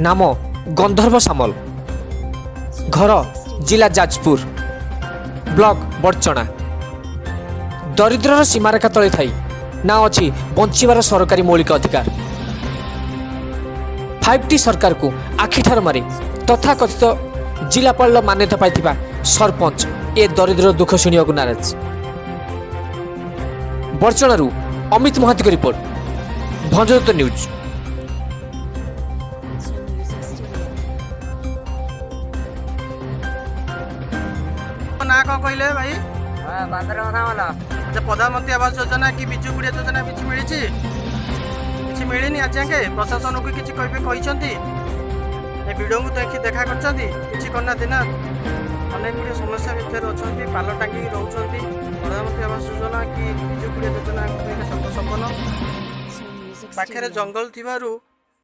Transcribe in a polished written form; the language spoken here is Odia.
ନାମ ଗନ୍ଧର୍ବ ସାମଲ, ଘର ଜିଲ୍ଲା ଯାଜପୁର, ବ୍ଲକ ବଡ଼ଚଣା। ଦରିଦ୍ରର ସୀମାରେଖା ତଳେ ଥାଇ ନା ଅଛି ବଞ୍ଚିବାର ସରକାରୀ ମୌଳିକ ଅଧିକାର। 5ଟି ସରକାରକୁ ଆଖିଠାର ମାରି ତଥାକଥିତ ଜିଲ୍ଲାପାଳର ମାନ୍ୟତା ପାଇଥିବା ସରପଞ୍ଚ ଏ ଦରିଦ୍ର ଦୁଃଖ ଶୁଣିବାକୁ ନାରାଜ। ବଡ଼ଚଣାରୁ ଅମିତ ମହାନ୍ତିଙ୍କ ରିପୋର୍ଟ, ଭଞ୍ଜଦତ୍ତ ନ୍ୟୁଜ୍। Music Studio. ନା କ'ଣ କହିଲେ ଭାଇ? ବାନ୍ଦର ସାମଲ। ଆଚ୍ଛା, ପ୍ରଧାନମନ୍ତ୍ରୀ ଆବାସ ଯୋଜନା କି ବିଜୁ କୁଡ଼ିଆ ଯୋଜନା କିଛି ମିଳିଛି? କିଛି ମିଳିନି ଆଜି ଯାକେ। ପ୍ରଶାସନକୁ କିଛି କହିବେ କହିଛନ୍ତି? ଏ ବିଡ଼ିଓଙ୍କୁ ଦେଖି ଦେଖା କରିଛନ୍ତି? କିଛି କରିନାହାନ୍ତି ନା? ଅନେକ ଗୁଡ଼ିଏ ସମସ୍ୟା ଭିତରେ ଅଛନ୍ତି, ପାଲ ଟାଙ୍ଗିକି ରହୁଛନ୍ତି। ପ୍ରଧାନମନ୍ତ୍ରୀ ଆବାସ ଯୋଜନା କି ବିଜୁ କୁଡ଼ିଆ ଯୋଜନା ସର୍ବସମ୍ପନ୍ନ Music ପାଖରେ Studio. ଜଙ୍ଗଲ ଥିବାରୁ